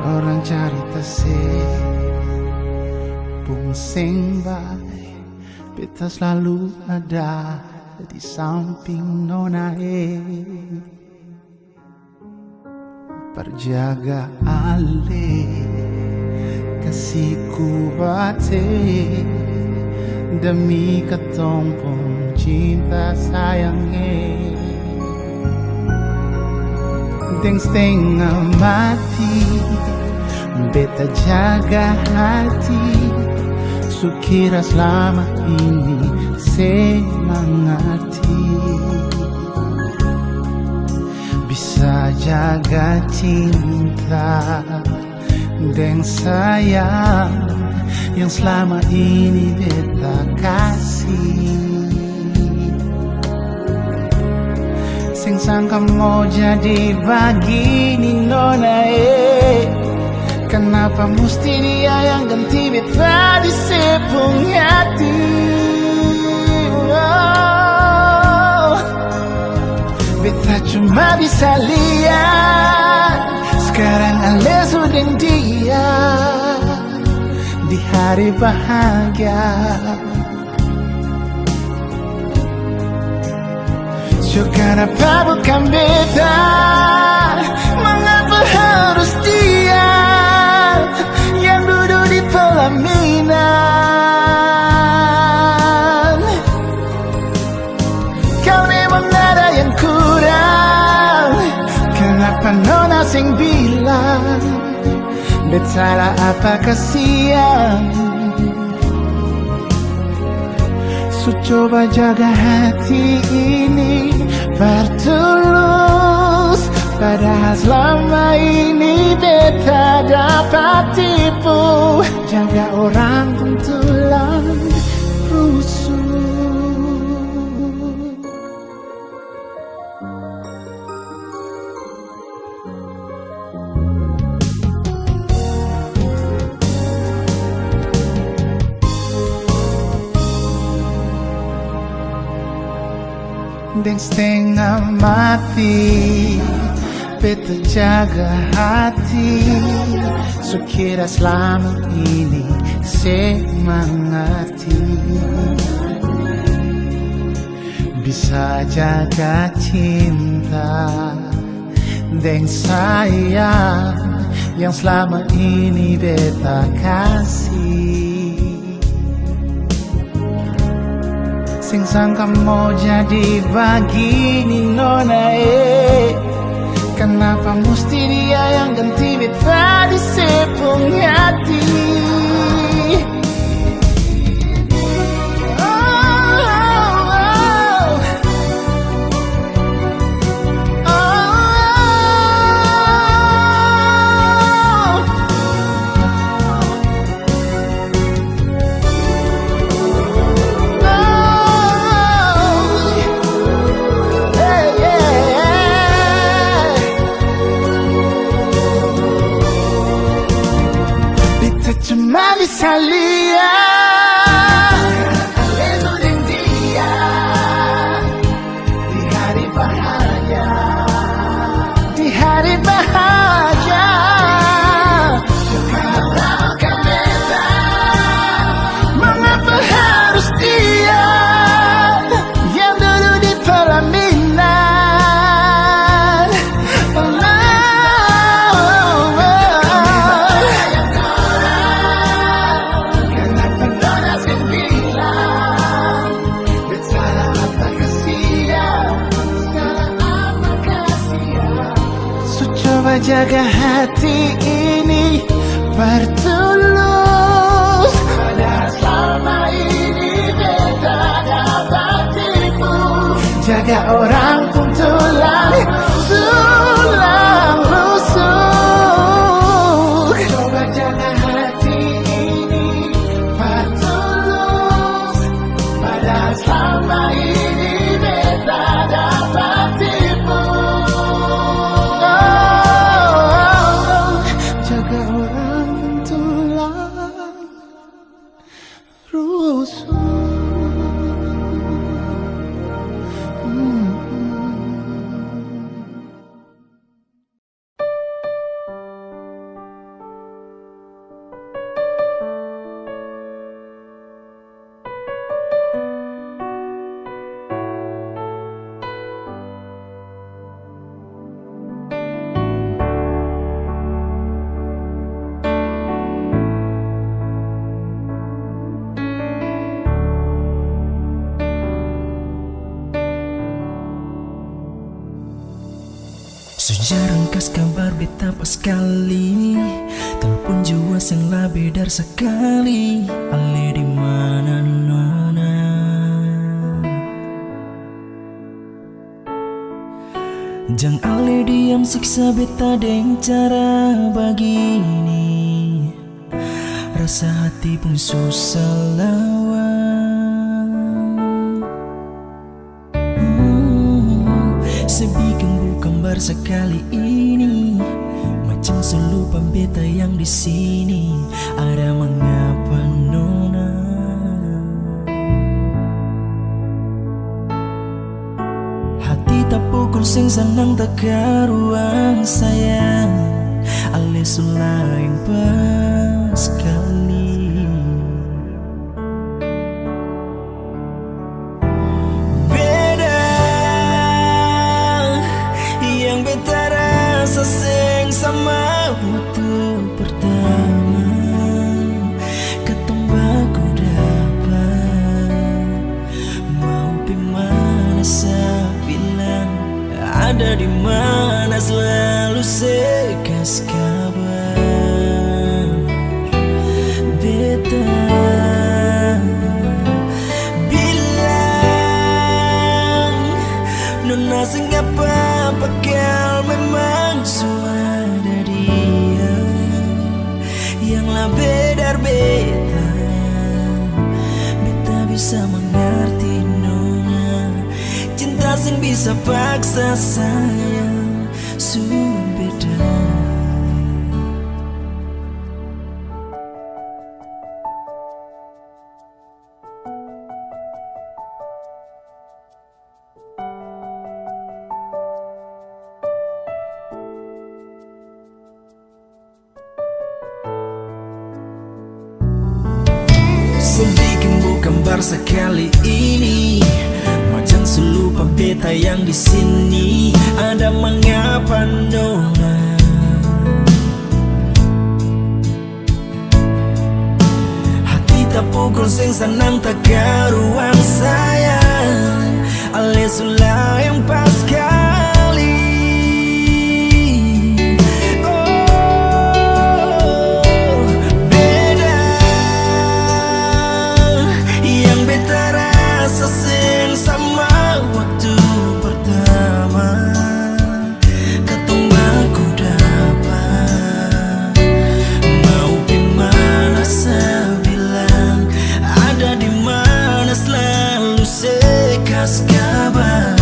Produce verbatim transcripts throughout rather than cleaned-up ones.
Orang carita se pung seng bae, beta slalu ada di samping nona e. Par jaga ale, kasi kuat e, demi katong pung cinta sayang e. Deng stenga mati beta jaga hati, su kira slama ini se mangarti. Bisa jaga cinta deng sayang yang slama ini beta kasi. Seng sangka mo jadi bagini nona e. Kanapa musti dia yang ganti beta di se pung hati? Oh. Beta cuma bisa lia, skarang ale su deng dia di hari bahagia. So kanapa bukan beta? Mangapa harus dia yang dudu di pelaminan? Kalo memang ada yang kurang, kanapa nona seng bilang? Bet salah apa kasiang? Su coba jaga hati ini par tulus, padahal slama ini beta dapa tipu. Jaga orang pung tulang rusuk. Deng stenga mati beta jaga hati, su kira slama ini se mangarti. Bisa jaga cinta deng sayang yang slama ini beta kasi. Seng sangka mo jadi bagini nona e. Kanapa musti dia yang ganti beta di se pung hati? Beta cuma bisa lia. Di hari bahagia. Di hari bahagia. Mengapa harus dia yang dulu di pelaminan? Oh, oh, oh. Kenapa nona seng bilang? Su coba jaga hati ini par tulus. Padahal selama ini beta dapat tipu. Jaga orang pung tulang, tulang rusuk. Coba jaga hati ini par tulus. Padahal selama ini beta dapat tipu. Jaga orang tulang rusuk. Hmm. Su jarang kas kabar beta paskali, telpon jua seng, la bedar sakali. Ale di mana nona? Jang ale diam siksa beta deng cara bagini. Rasa hati pung susah lawan. Hmm, se biking bukang barsakali ini, macam se lupa beta yang di sini. Ada mangapa nona? Hati tapukul seng sanang takaruang sayang, ale su laeng paskali. Beda yang beta rasa seng sama waktu pertama katong baku dapa. Mau pi mana sa bilang, ada di mana slalu se kas kabar. Beta bilang, nona seng apa-apa kal memang su ada dia. Yang la bedar beta, beta bisa mangarti nona. Cinta seng bisa paksa sayang, su beda. Se biking bukang barsakali ini, macam su lupa beta yang di sini. Ada mangapa nona? Hati tapukul seng sanang takaruang sayang, ale su laeng paskali. Oh, beda yang beta rasa seng sama waktu pertama. Katong baku dapa, mau pi mana sa bilang, ada di mana slalu se kas kabar.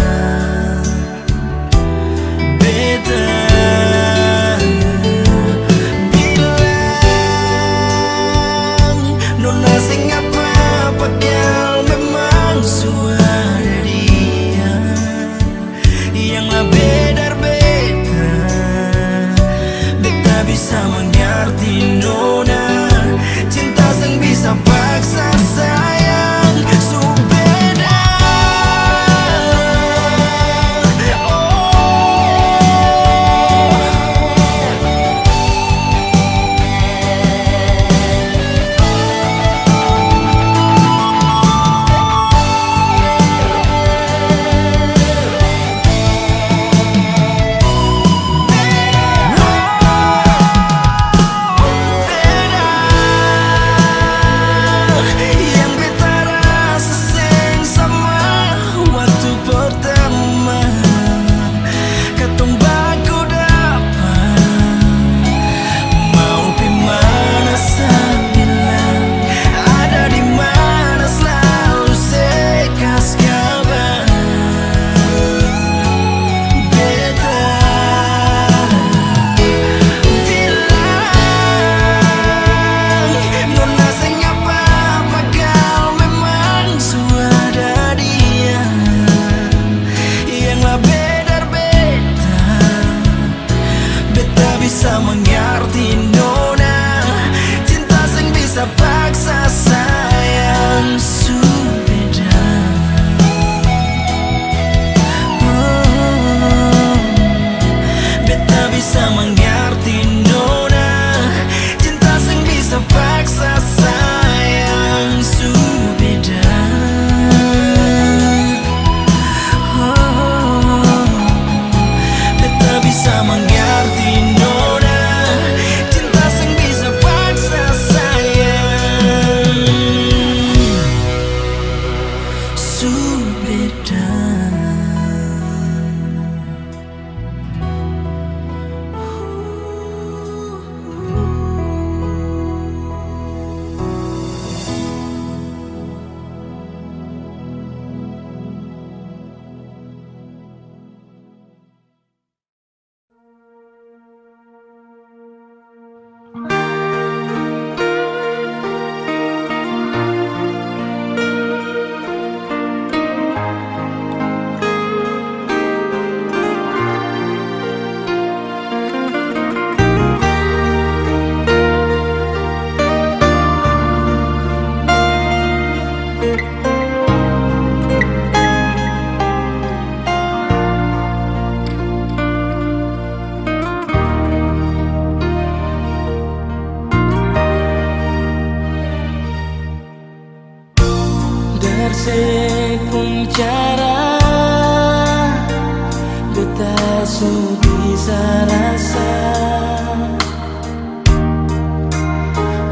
Sa rasa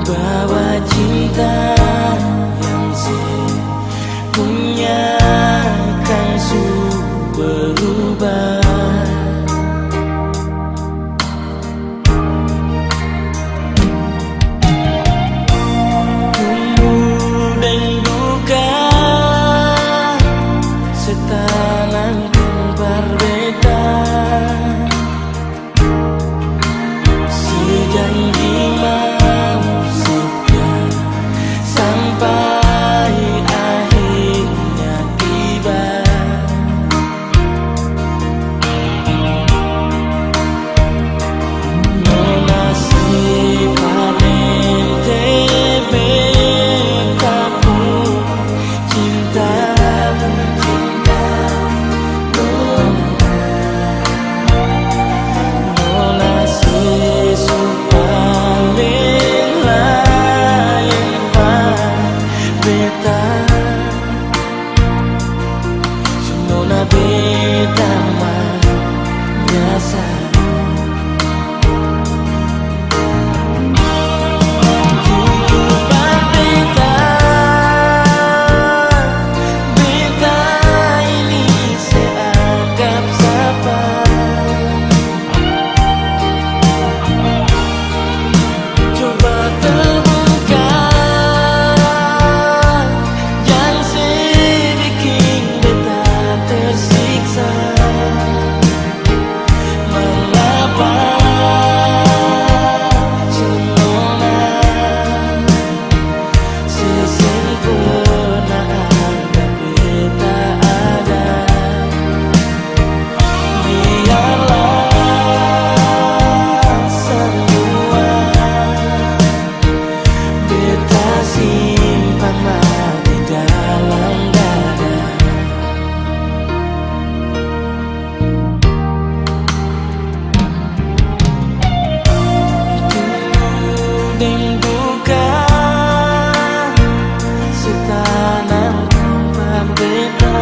bahwa cinta yang se punya kan su berubah. Tumbuh deng duka, setanam kembar beta. Se janji mau setia sampai akhirnya tiba. Nona se paleng tebe kapung cinta, cinta. Nona, nona se su paleng laeng pa beta. Su nona beta manyasal. Jujur pa beta, beta ini se anggap sapa? Coba terbuka, jang se biking beta tersiksa. Mangapa su nona se seng perna anggap beta ada? Biarlah samua beta simpan di dalam dada. Deng duka se tanam par beta.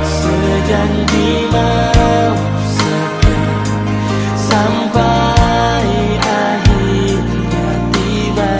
Se janji mau setia sampai akhirnya tiba.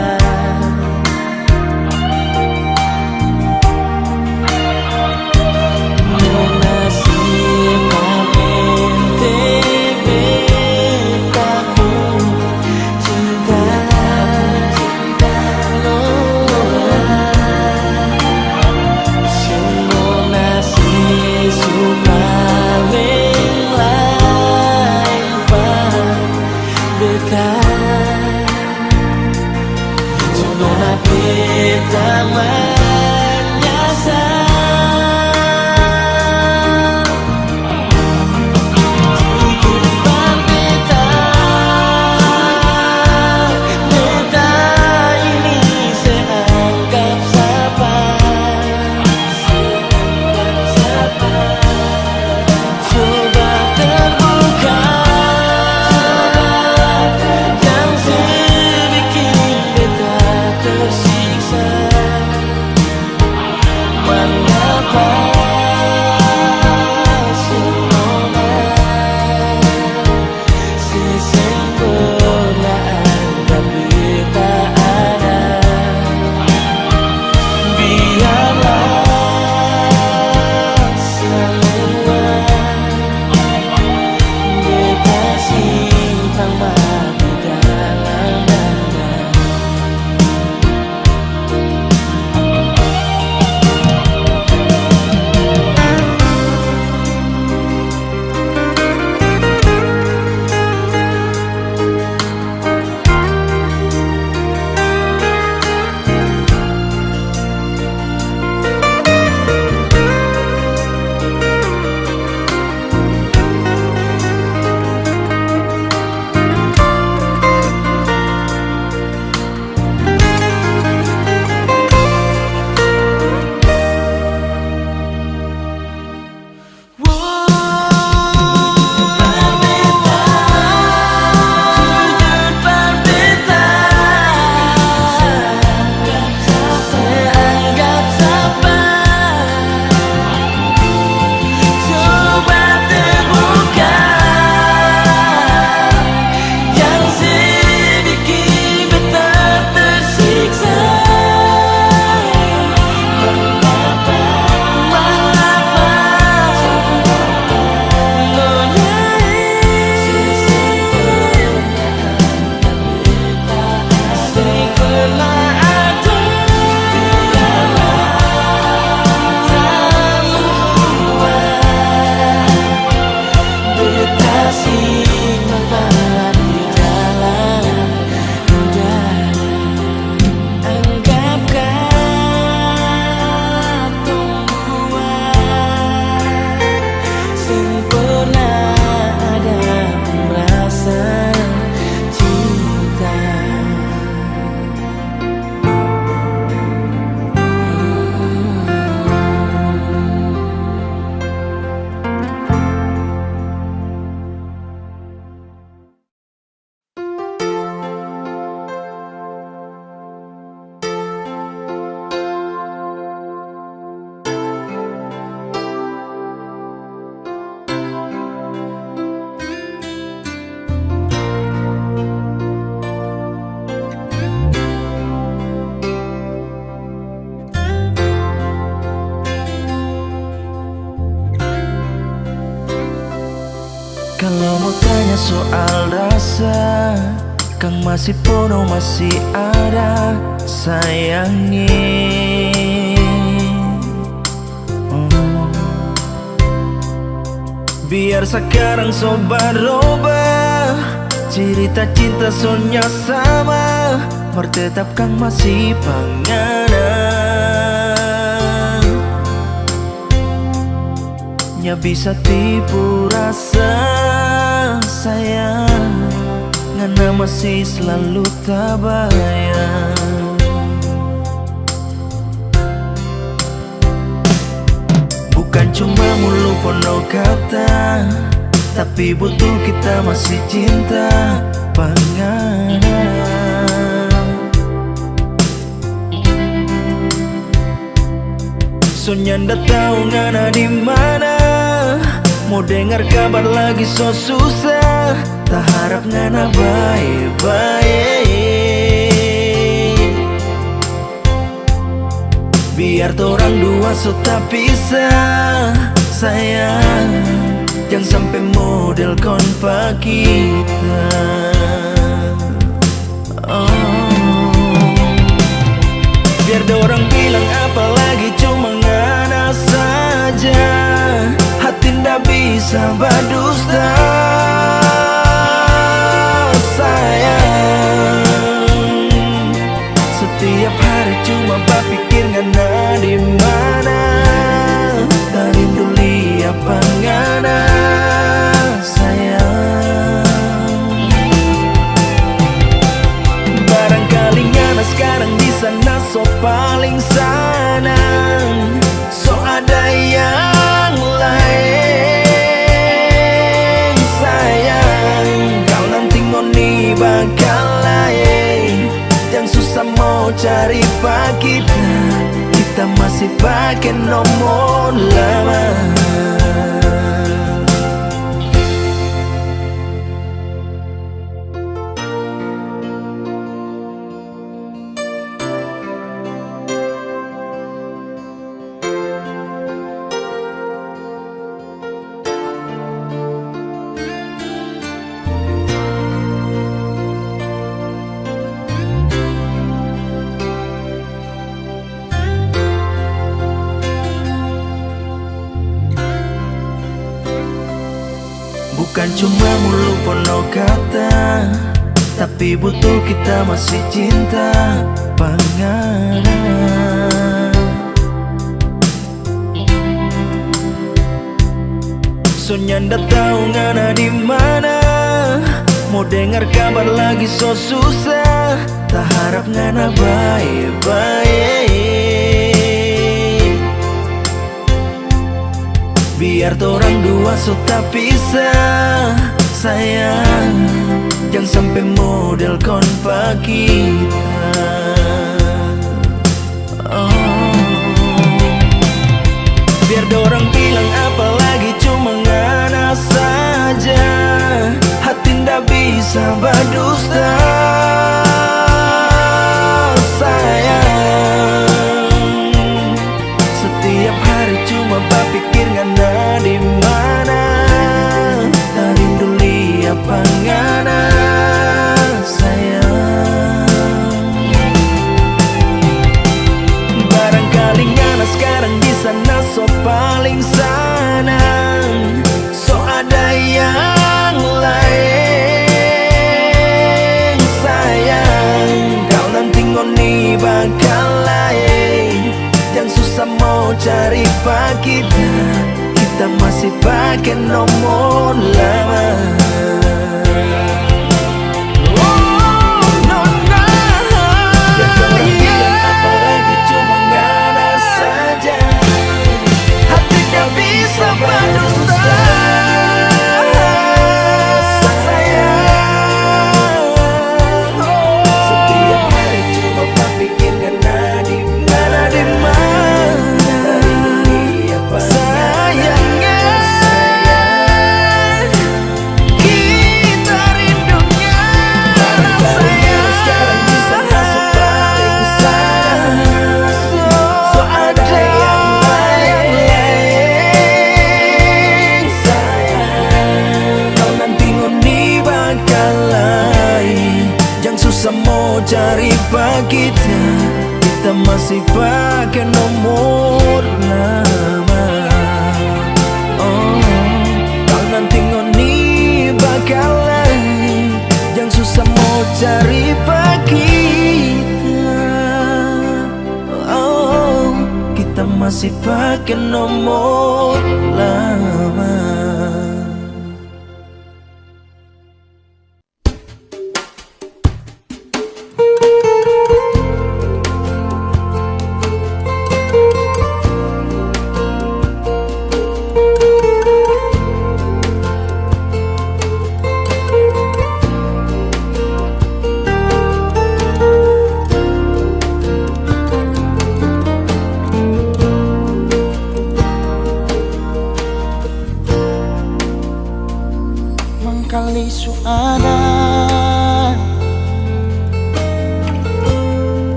Kalo mo tanya soal rasa, kang masih pono, masih ada, sayang e. Oh. Biar sakarang so baroba, cirita cinta so nya sama, mar tetap kang masih pa ngana. Nya bisa tipu rasa, sayang, ngana masih slalu tabayang. Bukan cuma mulu pono kata, tapi butul kita masih cinta pa ngana. So nyanda tau ngana di mana, mo dengar kabar lagi so susah, taharap ngana bae-bae. Biar torang dua so tapisah, sayang, jang sampe model kon pa kita. Oh. Biar dorang bilang apa lagi, cuma ngana saja, hati nda bisa badusta, sayang. Setiap hari cuma bapikir ngana di mana, tarindu lia pa ngana, sayang. Barangkali ngana skarang di sana so paling sanang, so ada yang laeng, sayang. Kal nanti ngoni bakal laeng, jang susah mo cari pa kita, kita masih pake nomor lama. Bukan cuma mulu pono kata, tapi butul kita masih cinta pa ngana. So nyanda tau ngana di mana, mo dengar kabar lagi so susah, taharap ngana bae-bae. Biar torang dua so tapisah, sayang, jang sampe model kon pa kita. Oh. Biar dorang bilang apa lagi, cuma ngana saja, hati nda bisa badusta, sayang. Setiap hari cuma bapikir ngana di mana, tarindu lia pa ngana, sayang. Barangkali ngana skarang di sana so paling sanang, so ada yang laeng, sayang. Kal nanti ngoni bakal laeng, jang susah mo cari pa kita, kita masih pake nomor lama. Oh, nona. Biar dorang bilang apa lagi, cuma ngana saja. Hati nda bisa badusta, sayang. Setiap hari cuma bapikir ngana di mana, di mana. Sayang, eh. Masih pake nomor lama. Oh, kalo nanti ngoni bakalahi, jang susah mo cari pa kita. Oh, kita masih pake nomor lama. Mangkali su ada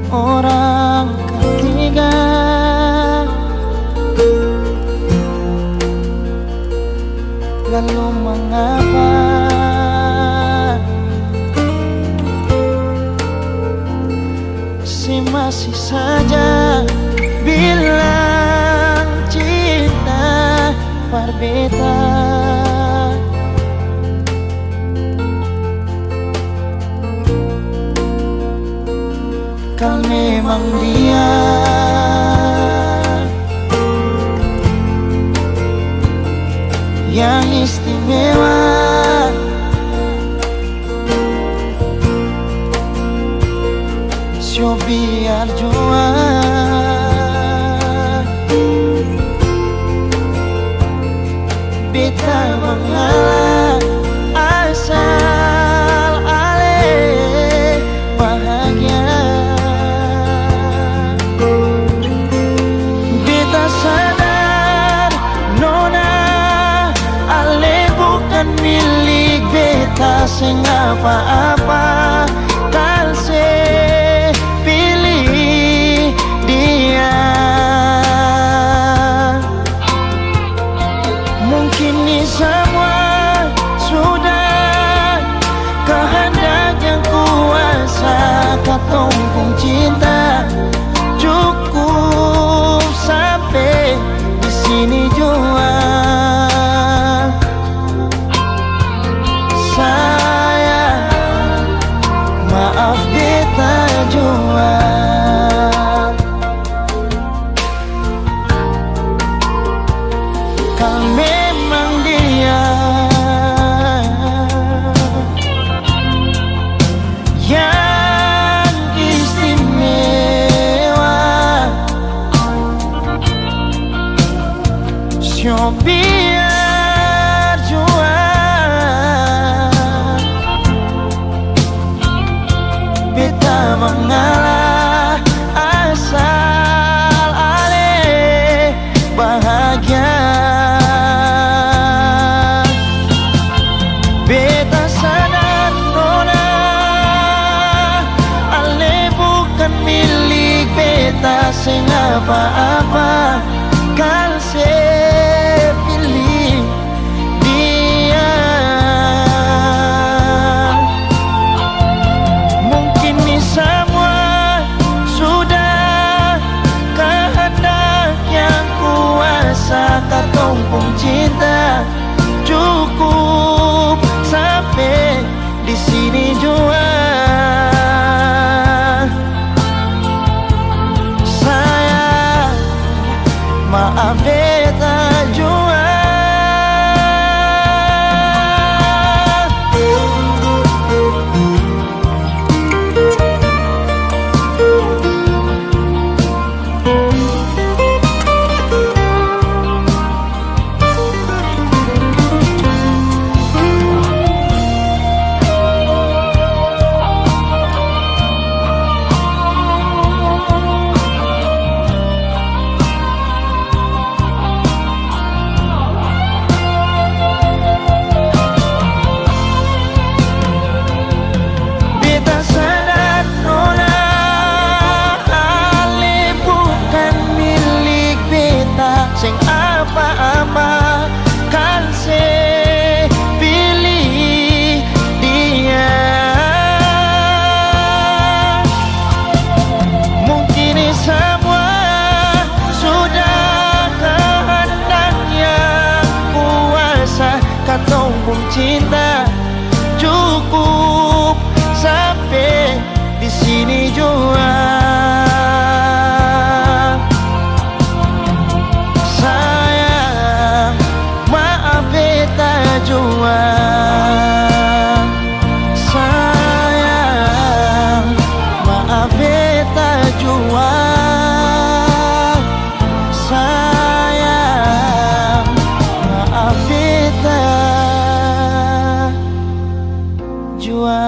orang katiga, lalu mangapa si masih saja bilang cinta par beta? Kal memang dia yang istimewa, so biar jua beta mangalah, asal ale bahagia. Beta sadar, nona, ale bukan milik beta seng apa-apa, kal se pilih dia. Mungkin ni samua sudah kahandak Yang Kuasa, katong pung cinta cukup sampe di sini jua. Sayang, maaf beta jua. Kal memang dia yang istimewa, so biar jua beta mangalah, asal ale bahagia. Beta sadar, nona, ale bukan milik beta seng apa-apa, kal se pilih dia. Mungkin ni samua sudah kahandak Yang Kuasa, katong pung cinta cukup sampe di sini jua. Sayang, Cinta cukup sampe di sini jua. Sayang, maaf beta jua. Sayang, maaf beta jua. Sayang, maaf beta jua.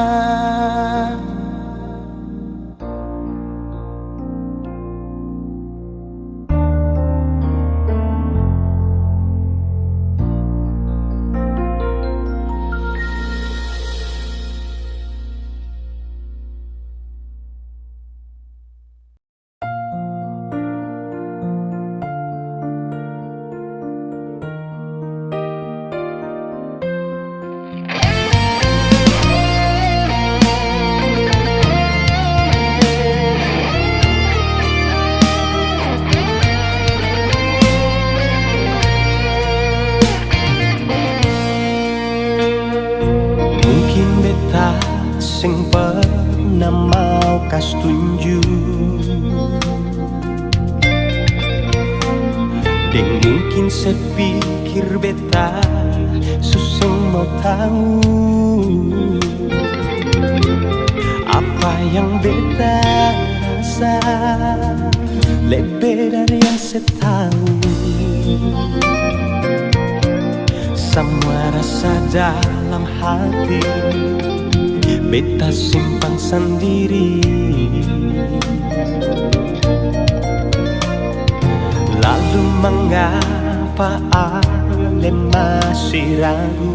Mungkin beta seng pernah mau kas tunju, deng mungkin se pikir beta su seng mau tau apa yang beta rasa lebe dari yang se tau. Samua rasa dalam hati beta simpan sandiri. Lalu mangapa ale masih ragu?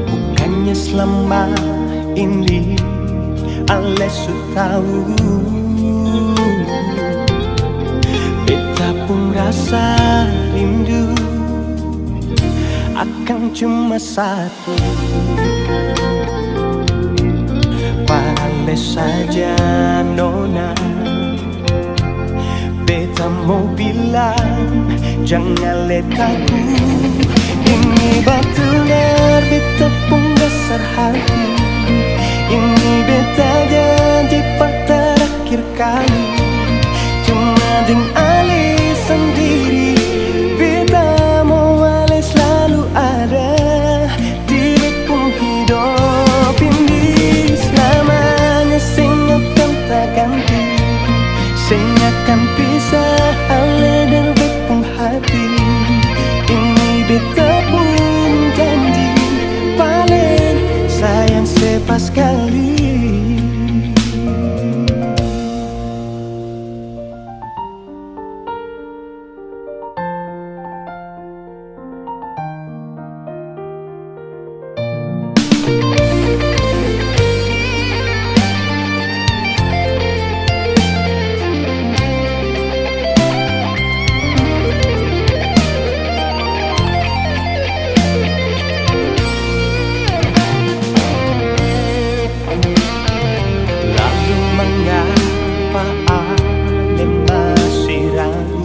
Bukannya selama ini ale su tau beta pung rasa rindu akang cuma satu. Pale saja nona, beta mo bilang, jang ale taku. Ini batul dari beta pung dasar hati. Ini beta janji par terakhir kali. Cuma deng ale sandiri, beta mo ale slalu ada. Di beta pung hidop ini, selamanya seng akan taganti, seng akan pisah ale deng beta pung hati. Ini beta pung janji, paling sayang se paskali. Lalu mangapa ale masih ragu?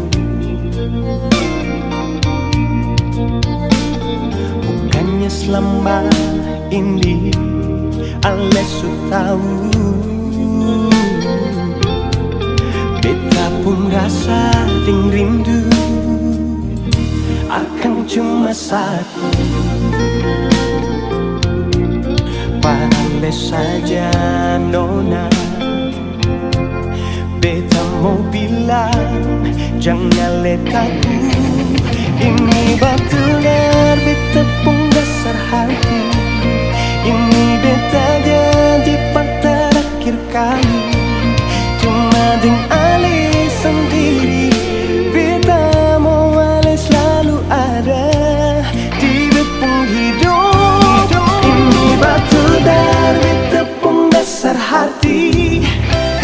Bukannya selama ini ale su tau beta pung rasa deng rindu akang cuma satu. Pale saja nona, beta mo bilang, jang ale taku. Ini batul dari beta pung dasar hati. Ini beta janji par terakhir kali, cuma deng ale sandiri, beta mo ale slalu ada di beta pung hidop. Ini batul dari beta pung dasar hati.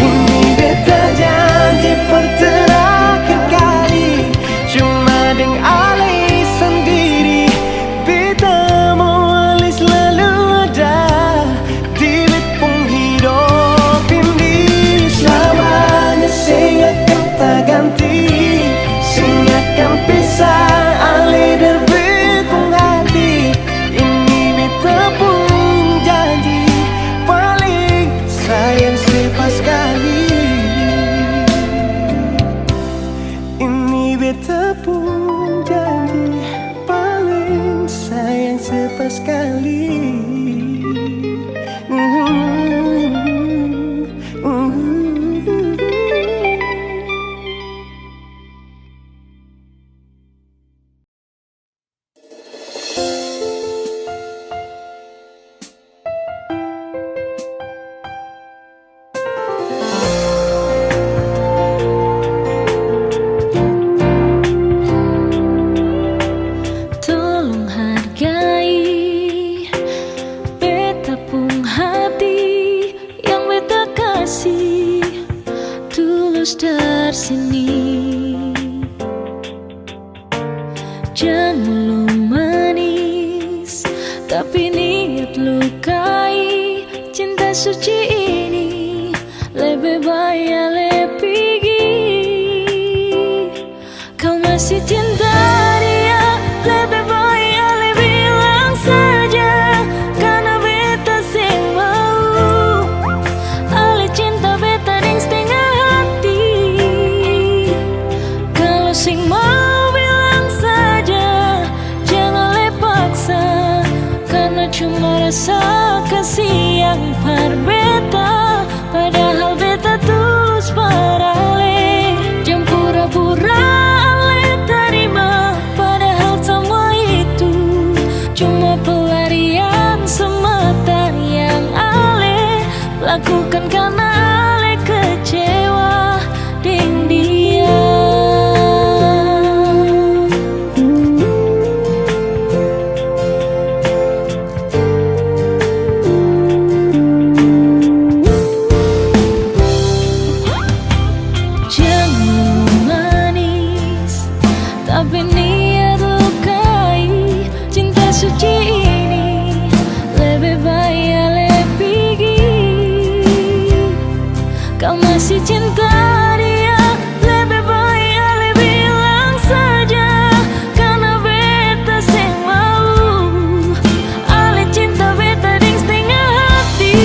Ini beta janji par terakhir kali, cuma deng ale sandiri, beta mo ale slalu ada. Di beta pung hidop ini, selamanya seng akan taganti, seng akan pisah Ini beta pung janji paling sayang sepaskali. Tolong hargai beta pung hati yang beta kasi tulus dari sini. Jang mulut manis, tapi niat lukai. Cinta suci ini lebe bae ale pigi. Kau masih cinta dia, lebe bae ale bilang saja, karna beta seng mau ale cinta beta deng stenga hati. Kalo seng mau bilang saja, jang ale paksa, karna cuma rasa kasiang par beta, padahal beta tulus par ale. Jang pura-pura ale tarima, padahal samua itu cuma pelarian semata yang ale lakukan karna ale kecewa deng dia. Jang manis, tapi niat lukai. Cinta suci ini lebe bae ale pigi. Kau masih cinta dia, lebe bae ale bilang saja, karna beta seng mau ale cinta beta deng stenga hati.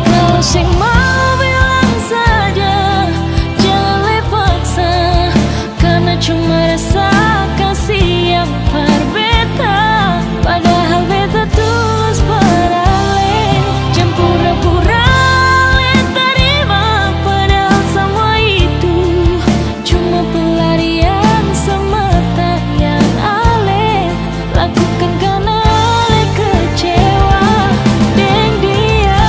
Kalo seng mau bilang saja, jang ale paksa, karna cuma rasa kasiang par beta, padahal beta tulus par ale. Jang pura-pura ale tarima, padahal samua itu cuma pelarian semata yang ale lakukan karna ale kecewa deng dia.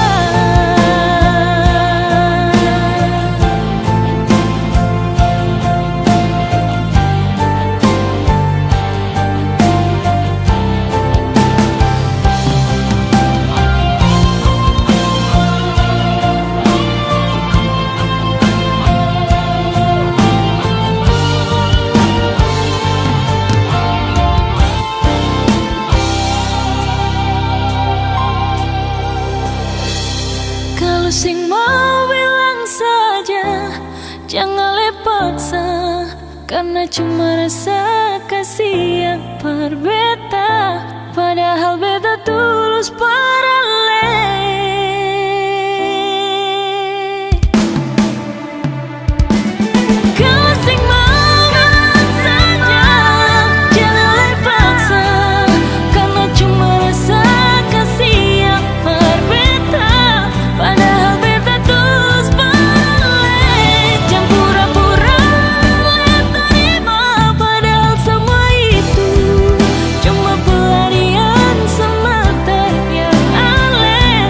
Kalo seng mau bilang saja, jang ale paksa, karna cuma rasa kasiang par beta, padahal beta tulus par ale. Kalo seng mau bilang saja, jang ale paksa, karna cuma rasa kasiang par beta, padahal beta tulus par ale. Jang pura-pura ale tarima, padahal samua itu cuma pelarian semata yang ale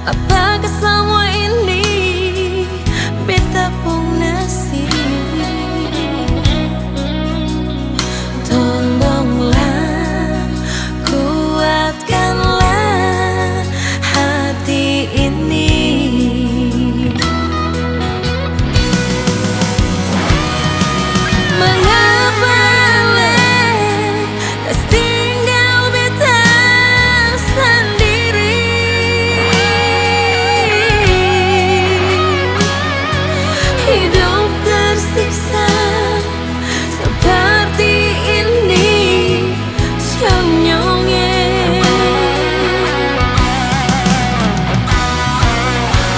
Apakah samua ini beta pung nasib? Tolonglah kuatkanlah hati ini. Mengapa le kas tinggal beta sandiri. Hidup tersiksa seperti ini, Senyong e.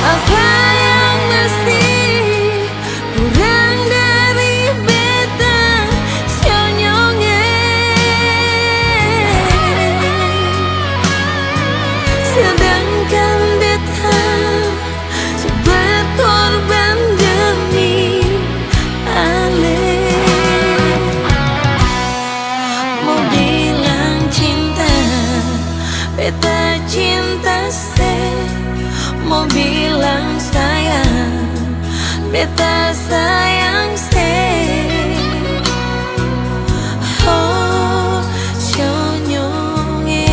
Apa yang masih kurang dari beta, Senyong e. Sedangkan beta su berkorban demi ale. Mo bilang cinta, beta cinta se. Mo bilang sayang, beta sayang se. Oh, Senyong e.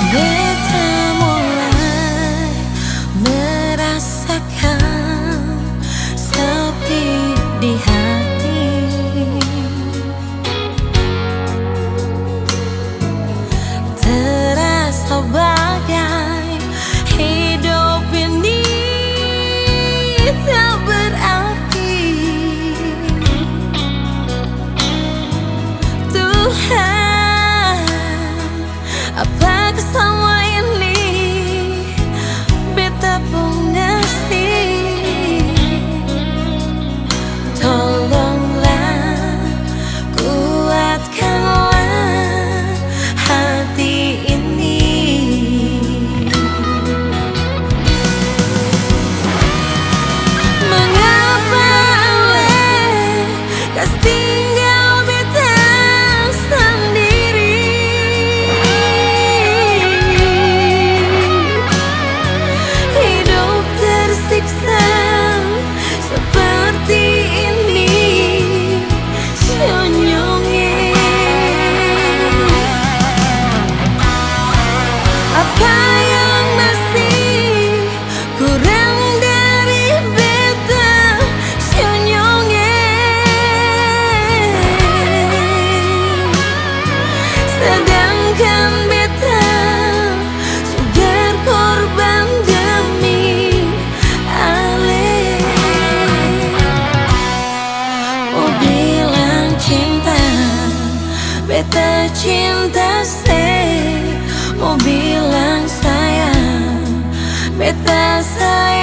Beta mulai merasakan sepi di hati. Terasa bagai hidup ini tak berarti. Tuhan, apakah samua ini beta pung nasib? Tolonglah kuatkanlah hati ini. Mengapa le kas tinggal beta sandiri. Hidup tersiksa seperti ini, Senyong e. Apa yang masih kurang dari beta, Senyong e. Sedangkan beta su berkorban demi ale. Mo bilang cinta, beta cinta se. Mo bilang sayang, beta sayang.